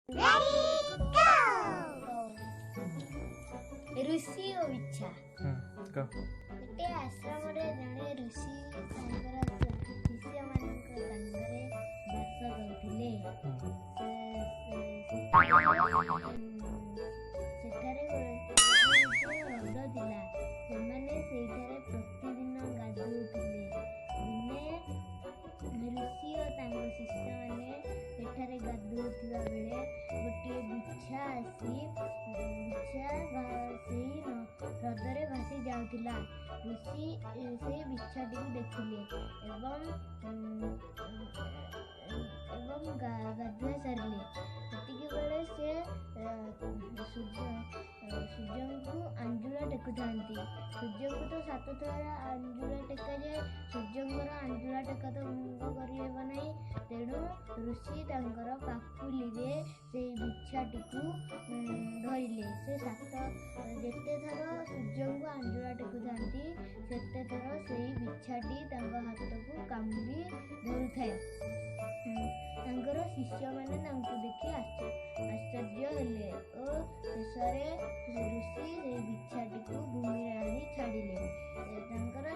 Ready, go! ଋଷି ଓ ବିଛା। କହ। ଗୋଟେ ଆଶ୍ରମରେ ଜଣେ ଋଷି ତାଙ୍କର ଶିଷ୍ୟମାନଙ୍କ ସାଙ୍ଗରେ ବାସ କରୁଥିଲେ। ସେଠାରେ ଗୋଟିଏ ହ୍ରଦ ଥିଲା। ସେମାନେ ସେଇଠାରେ ପ୍ରତିଦିନ ଗାଧୋଉଥିଲେ। ଦିନେ ଋଷି ଓ ତାଙ୍କ ଶିଷ୍ୟମାନେ ସେଠାରେ ଗାଧୋଉଥିବା ବେଳେ ଗୋଟିଏ ବିଛା ଆସି ବିଛା ସେଇ ହ୍ରଦରେ ଭାସି ଯାଉଥିଲା। ଋଷି ସେଇ ବିଛାଟିକୁ ଦେଖିଲେ ଏବଂ ଗାଧୁଆ ସାରିଲେ। ସେତିକି ବେଳେ ସେ ସୂର୍ଯ୍ୟଙ୍କୁ ଆଞ୍ଜୁଳା ଟେକୁଥାନ୍ତି। ସୂର୍ଯ୍ୟଙ୍କୁ ତ 7 ଥର ଆଞ୍ଜୁଳା ଟେକାଯାଏ। ସୂର୍ଯ୍ୟଙ୍କର ଆଞ୍ଜୁଳା ଟେକା ତ ଭଙ୍ଗ କରିହେବ ନାହିଁ। ତେଣୁ ଋଷି ତାଙ୍କର ପାପୁଲିରେ ସେଇ ବିଛାଟିକୁ ଧରିଲେ। ସେ ସାତ ଯେତେ ଥର ସୂର୍ଯ୍ୟଙ୍କୁ ଆଞ୍ଜୁଳା ଟେକୁଥାନ୍ତି, ସେତେ ଥର ସେଇ ବିଛାଟି ତାଙ୍କ ହାତକୁ କାମୁଡ଼ି ଧରୁଥାଏ। ତାଙ୍କର ଶିଷ୍ୟମାନେ ତାଙ୍କୁ ଦେଖି ଆଶ୍ଚର୍ଯ୍ୟ ହେଲେ ଓ ଶେଷରେ ଋଷି ସେଇ ବିଛାଟିକୁ ଭୂମିରେ ଆଣି ଛାଡ଼ିଲେ। ତାଙ୍କର